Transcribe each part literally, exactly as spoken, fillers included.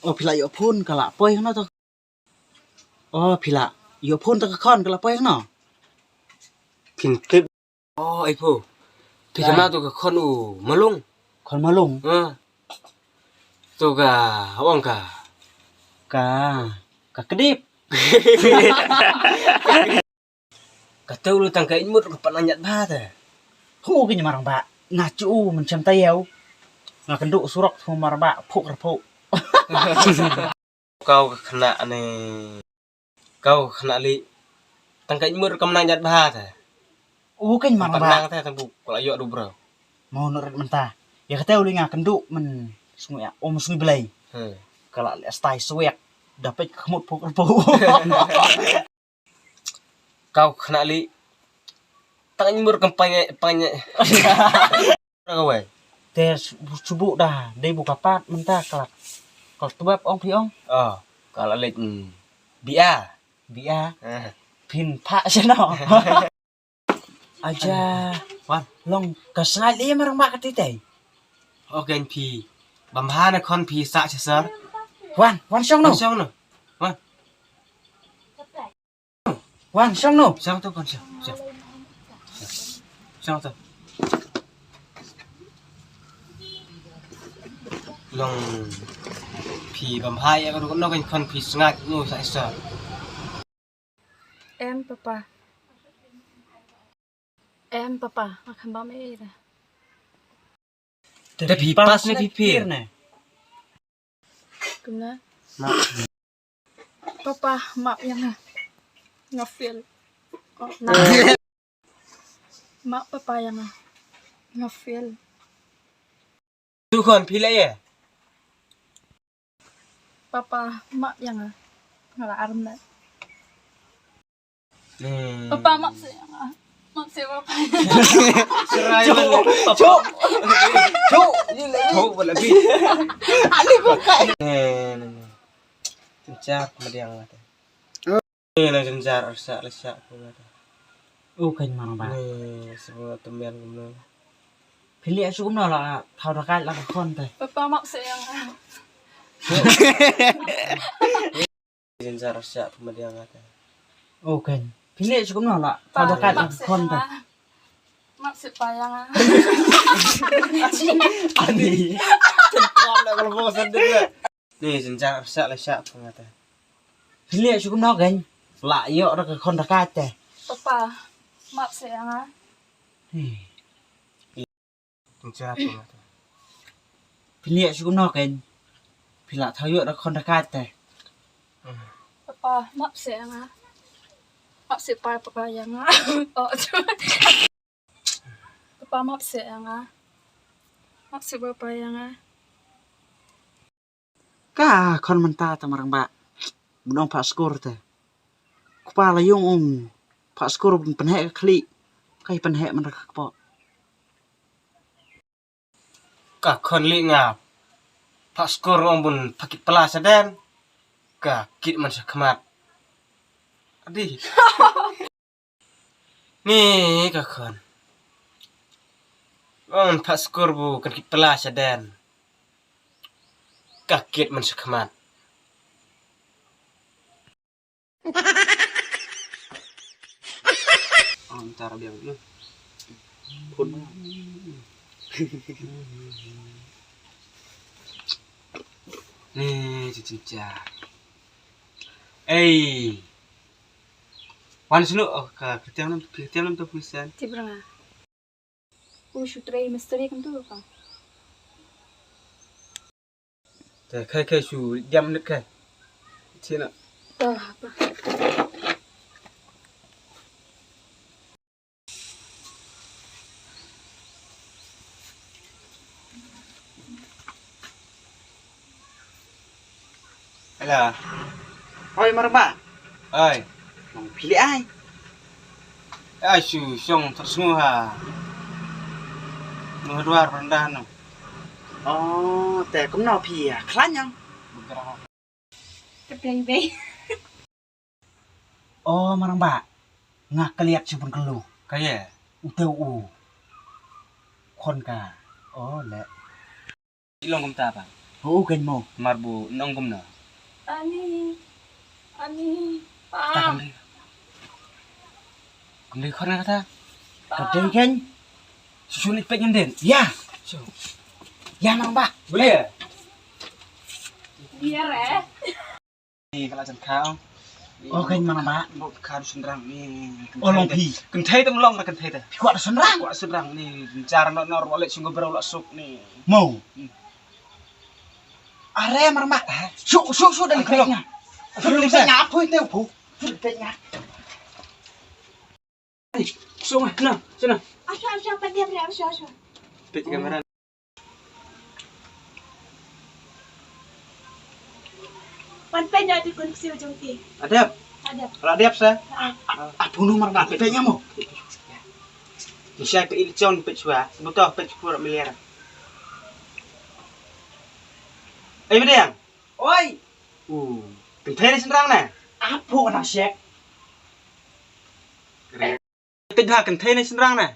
Oh, phi la ïoh phone ka la poi hangno to. Oh, phi la ïoh phone to ka khon ka la poi hangno. Phin tip. Oh, ai phu. Phi kynmaw to ka khon u Malung. Khon Malung. Ha. To ka ong ka. Ka. Ka kdip. Ka teu lu tang ka inmut ka pat nang ñiat bha te. Hu ki nyamar ba. Nga chu u men chem ta yau. Nga kendu surok thu mar ba phuk ra phuk. Kau ka khna ne. Kau ka khna li. Tang ka inmut ka nang ñiat bha te. U ki nyamar ba. Pat nang te tang bu ko la ïoh du bro. Mau nut rit mynta. Ya ka teu li nga kendu men sngi ya. Om sngi blai. Hmm. Ka la le stai swek. Dapet ka khmut phuk ra phuk. Kau khna li. Tang mur kam panye panye. Ka wei. Te subu da dei bu ka pat mynta ka. Ka tubab ong phi ong. Oh, ka la lek, mm, bia. Bia. Eh. Phin pha sha no. Aja. Wan. Long ka snai li marang ba ka titei. Okay phi. Bam ha na khon phi sa cha sar. Wan, wan shong no. Wan shong no. Wan. Wan, shong no. Shong to, kon shong. Shong. Shong to. Long phi bam hai ya ka duk no kan kon phi sngat no sa sa. Em, papa. Em, papa, nga kham bam ei da. Te phi pass ne phi fail ne? Kumno? Papa, map ïa nga. Nga fail. Oh, na. Map papa ïa nga. Nga fail. Tu khon phi leh ïa. Papa, map ïa nga. Nga la arem na. Hmm. Papa, map seh ïa nga. Map seh papa. Serai. Cuk, cuk. Cuk, ni lagi. Cuk, wala bi. Ali ko kai. Ne, ne, ne. Jynjar kumba diang nga te. Ne, ne, jynjar arsa lasa kumba te. U kan marang ba. Ne, semua temian kumno. Phi leh shu kumno la thaw da kai la ka khon te. Papa, map seh ïa nga. Jynjar sha pha ma diang nga te. Okay. Phi leh shu kumno la. Pa, thaw da kai la ka khon te. Map seh pa ïa nga. Ani. Kan kram la ka lebo sendiri la. Ni jynjar sha la sha pha nga te. Phi leh shu kumno kan. La ïoh da ka khon da kai te. Papa, map seh ïa nga. Ni. Jynjar pha nga te. Phi leh shu kumno kan. Phi la thaw ïoh da ka khon da kai te. Papa, map seh ïa nga. Map seh pa, papa ïa nga. Oh, papa map seh ïa nga. Map seh papa ïa nga. Ka khon mynta tang marang ba. Bun ong phah skur te. Kpa la ïong ong phah skur bun pynheh ka khlieh. Ka ïa pynheh man ka kpoh. Ka khon lieh nga phah skur ong bun phah kit pla shaden. Ka kit man sha khmat. Adi. Ni ka khon. Ong phah skur bu kan kit pla shaden. Ka kit man sha khmat. Ong tar biang lu. Khun. Ni, cici cia. Ei. Wan sunu, oh, ka, ka tiang nam, ka tiang nam tu punisan. Ti beranga. U shu trei misteri kan tu ka. Te khai khai shu jam nek khai. Sina. Tah apa. Hello. Oi, Marma. Oi. Nong pili ai. Ai, shu shong tersngu ha. Nong duar rendah nong. Oh, te kumno phi ya? Khlanyang. Te pei bei. Oh, Marang ba. Nga kaliat shu pun kelu. Ka ye? U teu u. Khon ka. Oh, le. Long kumta pa. Ho, kan mo. Mar bu nong kumna. Ani. Ani. Pa. Ta kam dei. Kam dei khon kata. Ka dei kan. Susu ni pek nyen den. Ya. Su. Ya, Mang Ba. Boleh ya? Biar eh. Ni ka la jan kha. Oh, kan Mang Ba. Bok kha du shynrang ni. Oh, long phi. Kynthei tam long na kynthei ta. Phi kwah du shynrang? Kwah shynrang ni. Jar no no ro leh sung bro la suk ni. Mo. Hmm. Are Mang Ba. Shu shu shu dan kret nga. Shu dan kret nga. Phui teu phu. Shu dan kret nga. Shu nga na. Shu na. Asha asha pandai bre asha asha. Pek kamera. Wan peit ïa i khun ksiw jong phi. Adep. Adep. Kalau adep sa. Ah, ah, ah, bunuh Mang Ba, peit ïa mo. Ni sa peit i chon peit shuwa, buto peit shuwa miliar. Ai bdeng. Oi. Uh, kynthei ne shynrang ne? Apo na shek. Peit ha kynthei ne shynrang ne?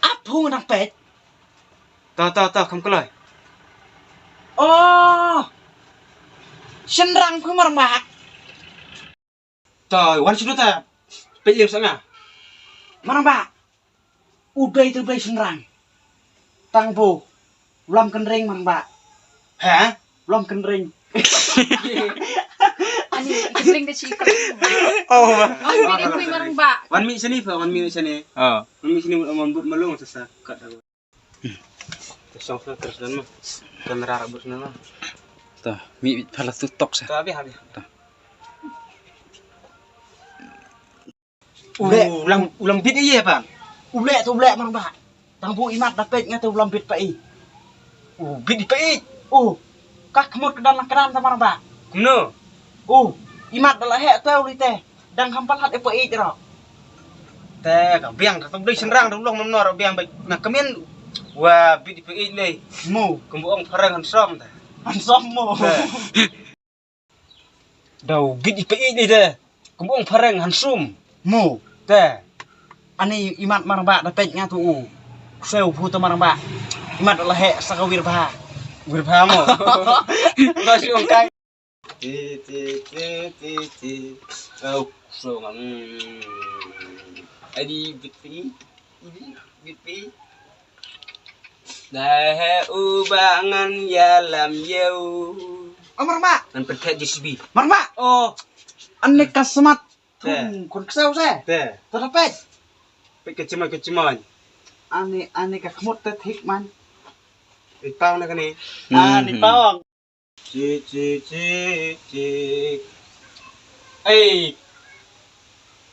Ap phu nang peit. To to to kham kloi. Oh. Shynrang phu Mang Ba. To wan shu ta. Peit lem sa nga. Mang Ba. U dei tu dei shynrang. Tang bu. Lam kynreng Mang Ba. Ha? Lam kynreng. Ani kynreng da chi. Oh. Ani kynreng kui Mang Ba. Wan mi sini pa, wan mi sini. Oh. Wan mi sini wan but malung sa sa kat. Song sa terus dan ma. Kamera rabut sana ma. To, mi phala tu tok sa. To habis habis. To. Ulang ulang bit iya pa. Ulek tu ulek Mang Ba. Tang bu imat da peit nga tu ulang bit pa i. U bit pa i. U ka kmut ka dan ka dan ta Mang Ba. Kumno? U imat da la heh tu uli te. Dang kham palat e pa i ro. Te ka biang ka tu bli shynrang tu long nom nor biang ba na kmen. Wa bit pa i le. Mo. Kumbu ong phareng hansom ta. Hansom mo. Dau bit i peit ni de. Kumbu ong phareng handsome. Mo. Te. Ani imat Mang Ba da peit nga tu u. Seu phu ta Mang Ba. Imat la heh sa ka wir bha. Wir bha mo. Ba si ong kai. Ti ti ti ti ti. Au so ngam. Adi bit pi. Bit pi. Dei he u ba ngan ïalam ïa u. Oh, Mang Ba. Ngan pynthet J C B. Mang Ba. Oh. Ani ka smat. Te. Thung, khun ksew se. Te. Te da peit. Peit ka chimoi, ka chimoi. Ani, ani ka khmut te thik man. Ni pau na kane. Ani pau. Chi, chi, chi, chi. Ei.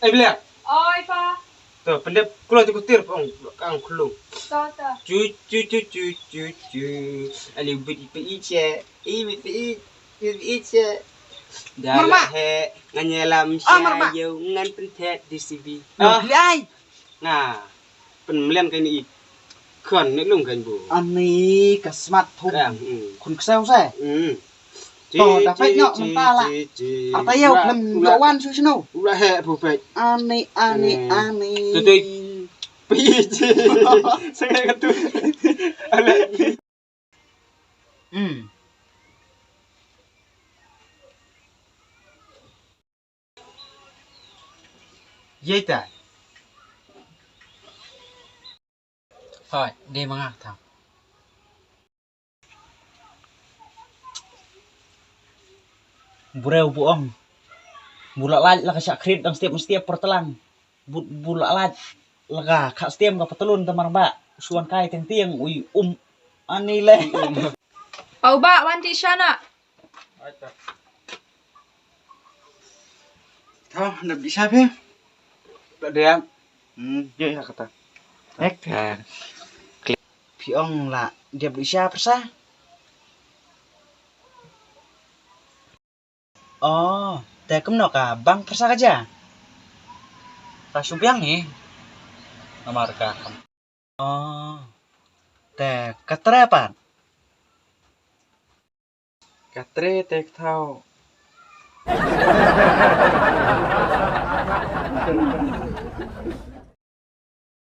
Ei, Blek. Oi, pa. To, pyndep kloi tu kutir pong kang khulung. To, to. Chu, chu, chu, chu, chu, chu. Ani bit i pe i che. I bit i, i, i che. Dah Mang Ba. Lah he, ngan ïalam. Ah, Mang Ba. Ïa u ngan pynthet J C B. Lo, ah. Pli ai. Nga pynmlien kein i khun ne lung kein bu. Ani ka smat thung. Khun ksew se. To da peit noh mynta la. Arta ïew khlem ïoh wan shu snu. U la heh bu peit. Ani ani ani. Tu tu. Peit. Sengek tu. Ale. Hmm. Ïa ita. Hoi, dei ma nga tang. Briew bu ong. Bu la lait la ka shah khrit dang step step por tlang. Bu, bu la lait la ka kha stem ka patlun ta Mang Ba. Suan kai teng tieng ui um. Ani le. Pau ba wan ti shana. Tho, dep di sha phi. Tak dia. Hmm, ye ya kata. Ek. Phi ong la dep di sha pyrsa. Oh, te kumno ka bang pyrsa ka ja? Ka shu biang hi. Namar ka. Oh. Te ka tre pat. Ka tre te ka thaw.